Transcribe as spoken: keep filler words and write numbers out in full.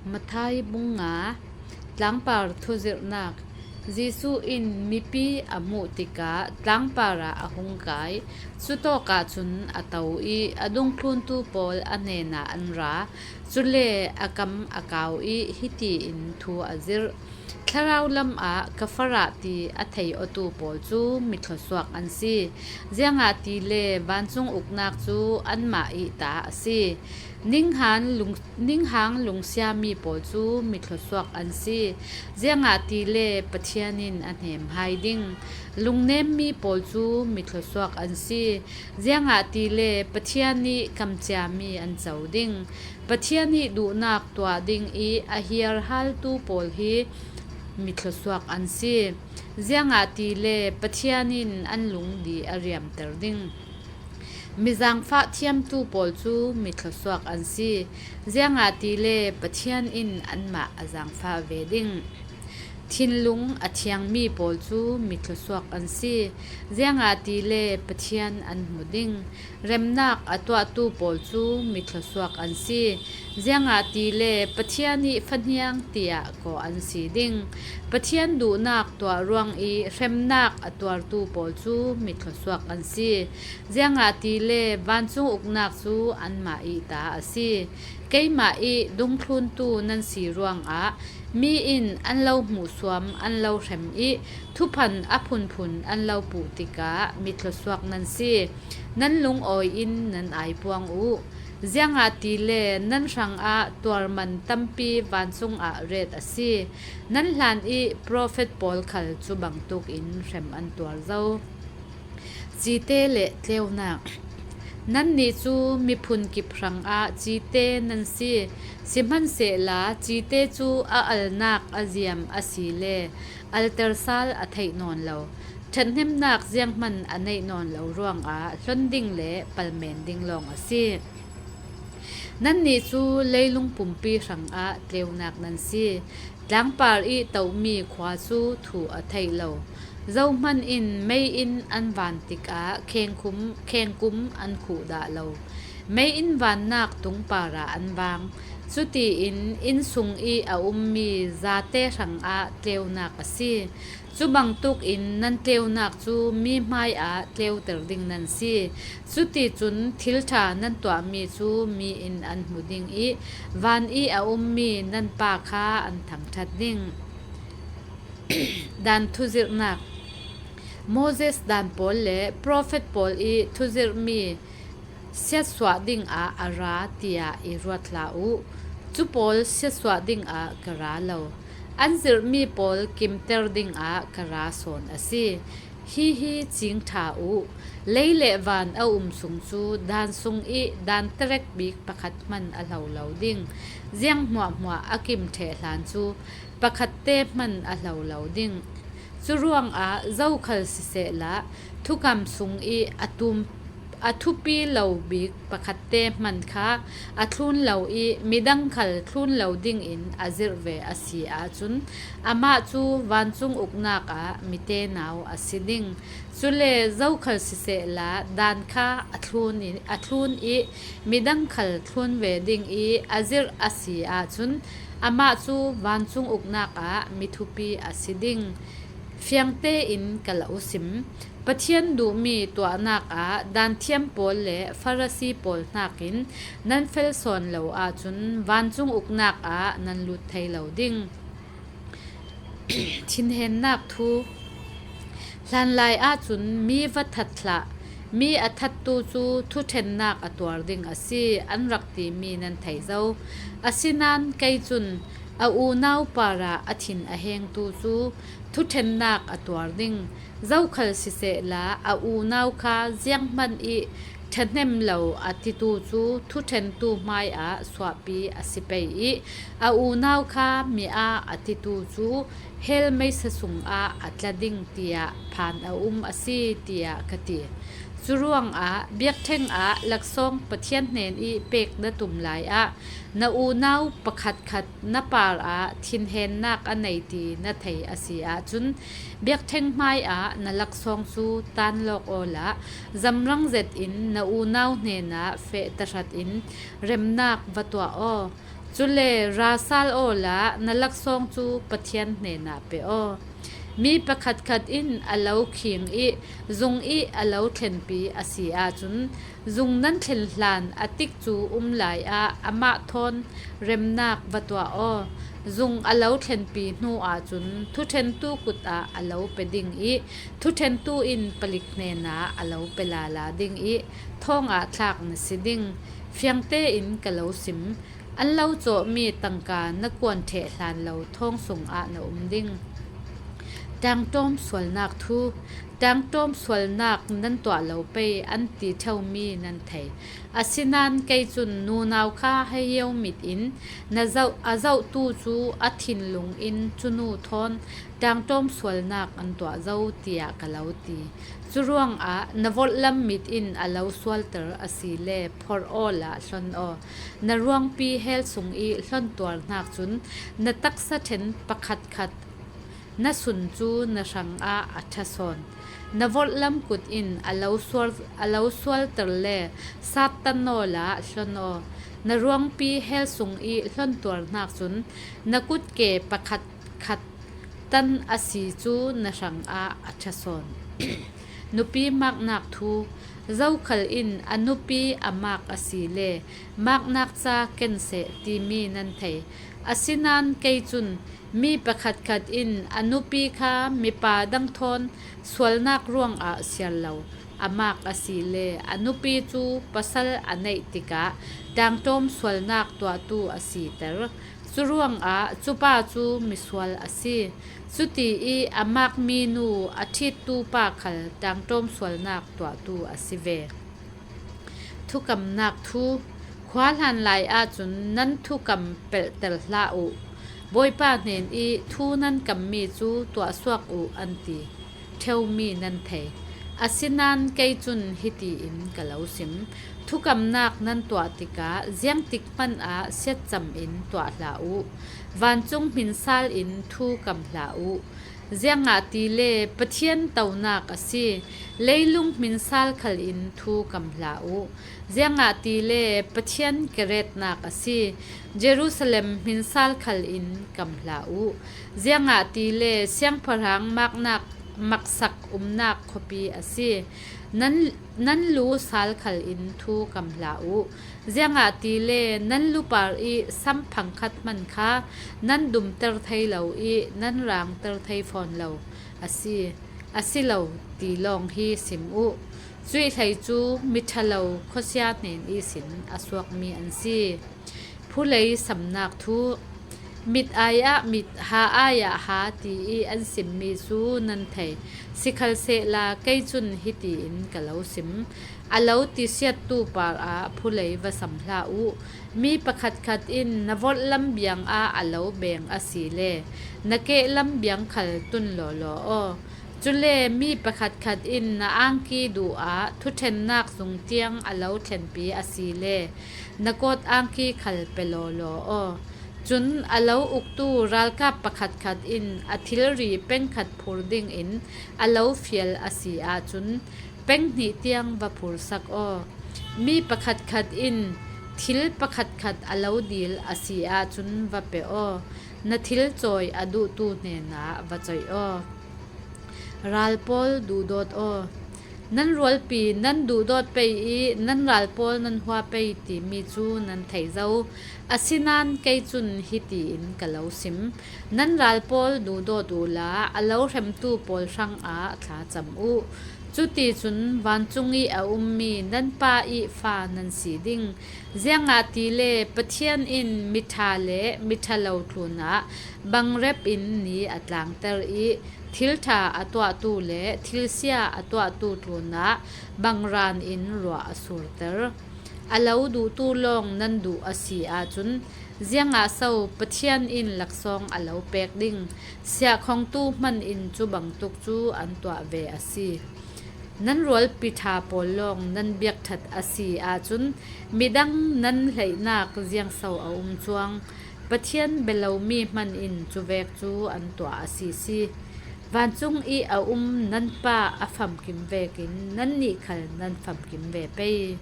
Matthai bung nga. Tlangpar thuzirhnak. Jesuh in mipi a hmuh tikah tlangpar ah a hung kai. Cutawkah cun a to ih a dungthluntu pawl a hnenah an ra. Cule a kam a kau ih hiti in thu a zirh: Thlarau lamah ka farah ti a thei awtu pawl cu mi thluasuak an si, ziangahtile vancung uknak cu anmah ih ta a si. Ninghang lung, ninghang lungsiami pawl cu mi thluasuak an si, ziangahtile Pathian in a hnem hai ding. Lungnemmi pawl cu mi thluasuak an si, ziangahtile Pathian ih kamciami an co ding. Pathian ih duhnak tuah ding ih a hiarhaltu pawl hi mi thluasuak an si, ziangahtile Pathian in an lungdi a riamter ding. Mi zaangfah thiamtu pawl cu mi thluasuak an si, ziangahtile Pathian in anmah a zaangfah ve ding. Thinlung a thiangmi pawl cu mi thluasuak an si, ziangahtile Pathian an hmu ding. Remnak a tuahtu pawl cu mi thluasuak an si, ziangahtile Pathian ih fahniang tiah kawh an si ding. Pathian duhnak tuah ruang ih hremnak a tuartu pawl cu mi thluasuak an si, ziangahtile vancung uknak cu anmah ih ta a si. Keimah ih dungthluntu nan si ruangah mi in an lo hmuhsuam, an lo hrem ih thuphan a phunphun an lo puh tikah mi thluasuak nan si. Nan lungawi in nan aipuang uh, ziangahtile nan hrangah tuarman tampi vancung ah ret a si. Nan hlan ih profet pawl khal cu bangtuk in hrem an tuar zo. Cite le tleunak. Nannih cu miphun kip hrangah cite nan si, sihmanhsehla cite cu a alnak a ziam a si le alter sal a theih nawn lo, ṭhathnemnak zianghman a neih nawn lo ruangah hlon ding le palmen ding lawng a si. Nannih cu leilung pumpi hrangah tleunak nan si. Tlangpar ih tohmi khua cu thuh a theih lo. Zohman in mei in an van tikah khengkum, khengkum an khuh dah lo. Mei in vannak tung parah an vang. Cutiin inn sung ih a ummi zate hrangah tleunak a si. Cu bangtuk in nan tleunak cu mi hmaiah tleuter ding nan si. Cuticun thil ṭha nan tuahmi cu mi in an hmu ding ih van ih a ummi nan Pa kha an thangṭhat ding. Dan thuzirhnak. Moses dan pawl le profet pawl ih thuzirhmi siatsuah dingah a ra, tiah i ruat hlah uh. Cu pawl siatsuah dingah ka ra lo, an zirhmi pawl kimter dingah ka ra sawn a si. Hihi cing ṭha uh: Lei le van a um sung cu dan sung ih dan terek bik pakhat hman a hlo lo ding. Ziang hmuahhmuah a kim ṭheh hlan cu pakhatte hman a hlo lo ding. Cu ruangah zokhal sisehla thukam sung ih a tum, a thupi lo bik pakhatte hman kha a thlun lo ih midang khal thlun lo dingin a zirh ve a si ahcun, amah cu vancung uknak ah mi tenau a si ding. Cule zokhal sisehla dan kha a thlun ih, a thlun ih midang khal thlun ve ding ih a zirh a si ahcun, amah cu vancung uknak ah mi thupi a si ding. Fiang tein ka la u sim: Pathian duhmi tuahnak ah dan thiam pawl le Farasi pawl hnakin nan fel sawn lo ahcun vancung uknak ah nan lut thei lo ding. Thinhennak thu. Hlanlai ahcun mi va that hlah. Mi a thattu cu thuṭhennak a tuar ding a si, an rak timi nan thei zo. Asinain kei cun a unau parah a thin a hengtu cu thuṭhennak a tuar ding. Zokhal sisehla a unau kha zianghman ih ṭhahnem lo a titu cu thuṭhentu hmaiah suahpi a si pei ih, a unau kha mi ah a titu cu hell meisa sungah a tla ding, tiah phan a um a si, tiah ka ti. Cu ruangah biakṭheng ah laksawng Pathian hnen ih pek na tum lai ah na unau pakhatkhat na parah thinhennak a nei ti na thei a si ahcun, biakṭheng hmaiah na laksawng cu tan lawk awla zamrang zetin na unau hnenah feh tahratin remnak va tuah aw. Cule ra sal awla na laksawng cu Pathian hnenah pe aw. Mi pakhatkhat in a lo khing ih zung ih a lo thlenpi a si ahcun, zung nan thlen hlan a tikcu um lai ah amah thawn remnak va tuah aw. Zung a lo thlenpi hnu ahcun thuṭhentu kut ah a lo pe ding ih thuṭhentu in palik hnenah a lo pe lala ding ih thawng ah thlak na si ding. Fiang tein ka lo sim. An lo cawhmi tangka na kuan ṭheh hlan lo thawng sungah na um ding. Ṭaangṭawm sualnak thu. Ṭaangṭawm sualnak nan tuah lo pei, an ti ṭheumi nan thei. Asinain kei cun nunau kha hei hiau mit in na zoh, a zohtu cu a thinlung in cunu thawn ṭaangṭawm sualnak an tuah zo, tiah ka lo ti. Curuangah na vorhlam mit in a lo sualter a si le phorh awla hlon aw. Na ruangpi hell sung ih hlontuar hnak cun na taksa ṭhen pakhatkhat na sun cu na hrangah a ṭha sawn. Na vorhlam kut in a lo sual, a lo sualter le sattan awla hlon aw. Na ruangpi hell sung ih hlontuar hnak cun na kutke pakhatkhat tan a si cu na hrangah a ṭha sawn. Nupi maknak thu. Zokhal in a nupi a mak a si le maknak ca ken seh timi nan thei. Asinain kei cun mi pakhatkhat in a nupi kha mipa dang thawn sualnak ruangah siar lo a mak a si le a nupi cu pasal a neih tikah ṭaangṭawm sualnak tuahtu a siter. Curuangah cupa cu misual a si. Cuti ih a makmi nu a ṭhittu pa khal ṭaangṭawm sualnak tuahtu a si ve. Thukamnak thu. Khua hlan lai ahcun nan thukam pelhter hlah uh. Bawipa hnen ih thu nan kammi cu tuahsuak uh, an ti ṭheumi nan thei. Asinain kei cun hiti in ka lo sim. Thukamnak nan tuah tikah ziangtik hmanh ah siatcam in tuah hlah uh. Vancung hmin sal in thu kam hlah uh. Ziangahtile Pathian tonak a si. Leilung hmin sal khal in thu kam hlah uh. Ziangahtile Pathian keretnak a si. Jerusalem hmin sal khal in kam hlah uh. Ziangahtile siangpahrang maknak maksak umnak khuapi a si. Nan, nan lu sal khal in thu kam hlah uh. Ziangahtile nan lu par ih sam phangkhat hmanh kha nan dumter thei lo ih nan rangter thei fawn lo a si, a si lo ti lawng hi sim uh. Cuih hlei cu miṭhalo khuasia hnen ihsin a suakmi an si. Phulei samnak thu. Mit ai ah mit, ha ai ah ha ti ih an simmi cu nan thei. Sikhalsehla kei cun hiti in ka lo sim. A lo tisiattu par ah phulei va sam hlah uh. Mi pakhatkhat in na vorhlam biang ah a lo beng a si le na kehlam biang khal tun lawlaw aw. Cule mi pakhatkhat in na angki duh ah thuṭhennak zung tiang a lo thlenpi a si le na kawt angki khal pe lawlaw aw. Cun a lo uktu ralkap pakhatkhat in a thilri pengkhat phur dingin a lo fial a si ahcun peng hnih tiang va phursak aw. Mi pakhatkhat in thil pakhatkhat a lo dil a si ahcun va pe aw. Na thil cawi a duhtu hnenah va coih aw. Ral pawl duhdawt aw. Nan rualpi nan duhdawt pei ih nan ral pawl nan hua pei timi cu nan thei zo. Asinain kei cun hiti in ka lo sim. Nan ral pawl duhdawt uhla a lo hremtu pawl hrangah thlacam uh. Cuticun vancung ih a ummi nan Pa ih fa nan si ding. Ziangahtile Pathian in miṭha le miṭhalo tlunah bangrep in ni a tlangter ih thilṭha a tuahtu le thilsia a tuahtu tlunah bangran in ruah a surter. A lo duhtu lawng nan duh a si ahcun ziangah so Pathian in laksawng a lo pek ding? Siahkhongtu hmanh in cu bangtuk cu an tuah ve a si. Nan rualpi ṭha pawl lawng nan biakṭhat a si ahcun midang nan hleihnak ziangso a um cuang? Pathian bia lomi hmanh in cuvek cu an tuah a si si. Vancung ih a um nan Pa a famkim vekin nannih khal nan famkim ve pei.